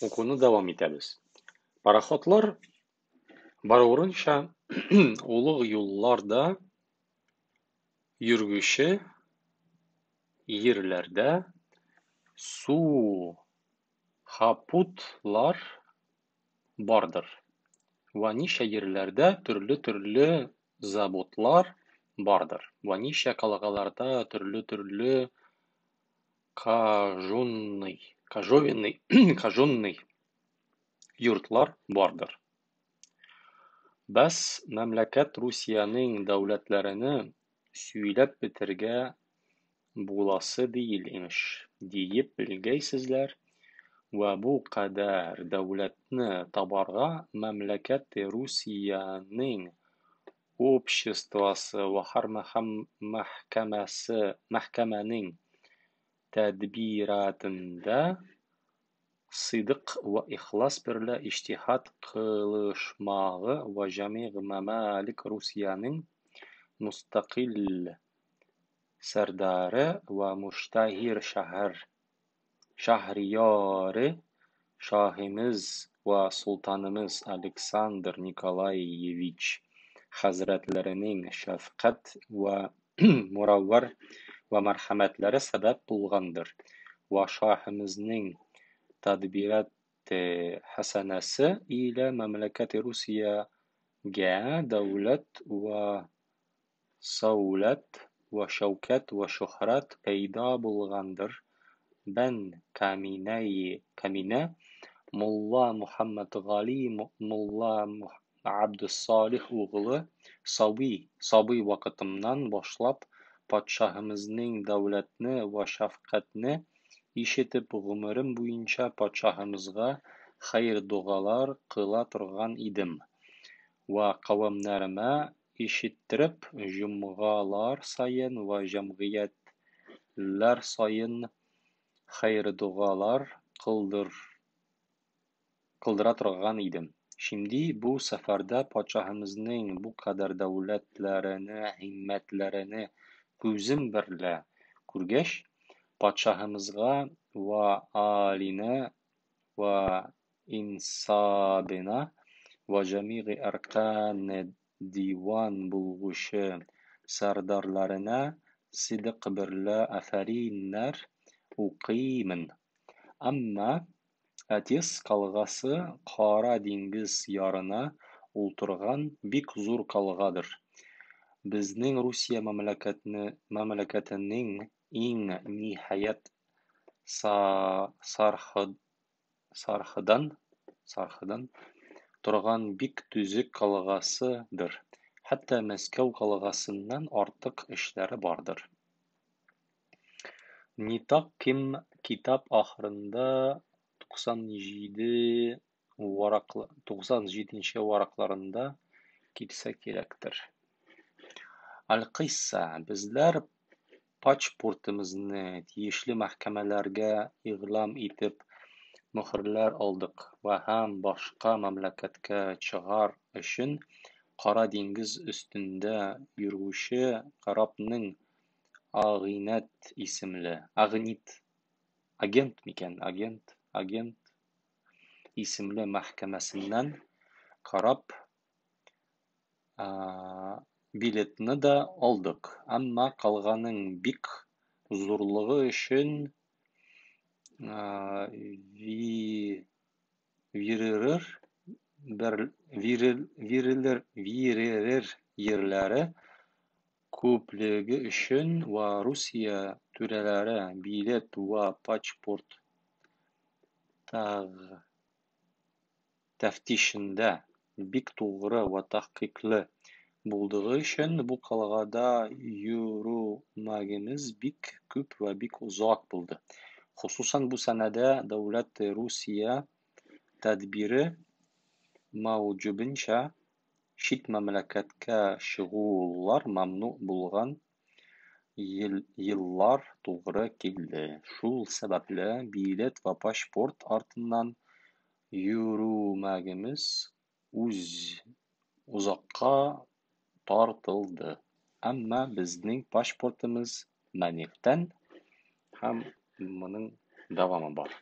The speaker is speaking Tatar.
Укуны дәвам итәбез. Пароходлар баруынча олуг юлларда йөргүче йирләрдә сухапутлар бардыр вә ничә йирләрдә төрле-төрле заводлар бардыр вә ничә калгаларда төрле-төрле кожевенный йортлар бардыр. Бәс, мәмләкәт Русиянең дәүләтләрене сөйләп бетергә буласы диел, имеш, диеп белгәйсезләр вә бу кадәр дәүләтне табарга мәмләкәте Русиянең обществосы вә һәр мәхкәмәнең тәдбиратында сыйдык вә ихлас берлә иҗтиһад кылышмагы вә җәмигъ мәмалик Русиянең мөстәкыйль сәрдаре вә мөштәһир шәһрийаре шаһымыз вә солтанымыз Александр Николаевич хәзрәтләренең шәфкать вә мөрәүвәт вә мәрхәмәтләре сәбәп булгандыр вә шаһымызның тәдбирате хәсәнәсе илә мәмләкәте Русиягә дәүләт вә сәүләт вә шәүкәт вә шөһрәт пәйда булгандыр. Бән кәминә мулла Мөхәммәдгали мулла Габдессалих угылы сабый вакытымнан башлап патшаһымызның дәүләтене вә шәфкатене ишетеп, гомерем буенча патшаһымызга хәер-догалар кыла торган идем вә кавемнәремә ишеттереп, җомгалар саен вә җәмгыятьләр саен хәер-догалар кылдыра торган идем. Шимди бу сәфәрдә патшаһымызның бу кадәр дәүләтләрене, һиммәтләрене күзем берлә күргәч, патшаһымызга вә аленә вә әнсабына вә җәмигъ әркане диван булгучы сәрдарларына сыйдык берлә афәриннәр укыймын. Әмма Одесс калгасы Кара диңгез ярына ултырган бик зур калгадыр. Безнең Русия мәмләкәтенең иң ниһаять сархыдан торган бик төзек калгасыдыр, хәтта Мәскәү калгасыннан артык эшләре бардыр. Нитаким китап ахырында 97 варакларында килсә кирәктер. Әлкыйсса, безләр пачпуртымызны тиешле мәхкәмәләргә игълам итеп мөһерләр алдык вә һәм башка мәмләкәткә чыгар өчен Кара диңгез өстендә йөргүче корабның Агинәт исемле Агнит агент микән агент агент исемле мәхкәмәсеннән кораб билетны да алдык, әмма калганың бик зурлыгы өчен бирелер бирелер йирләре күплеге өчен вә Русия түрәләре билет вә пачпорт тәфтишендә бик тугры вә тәхкыйклы булдыгы өчен бу калгада йөрүмәгемез бик күп вә бик озак булды. Хосусан бу сәнәдә дәүләте Русия тәдбире мауҗубынча чит мәмләкәткә чыгулар мәмнуъ булган еллар тугры килде. Шул сәбәпле билет вә пашпорт артыннан йөрүмәгемез озакка тартылды. Әмма безнең пашпортымыз мәнигътән һәм моның дәвамы бар.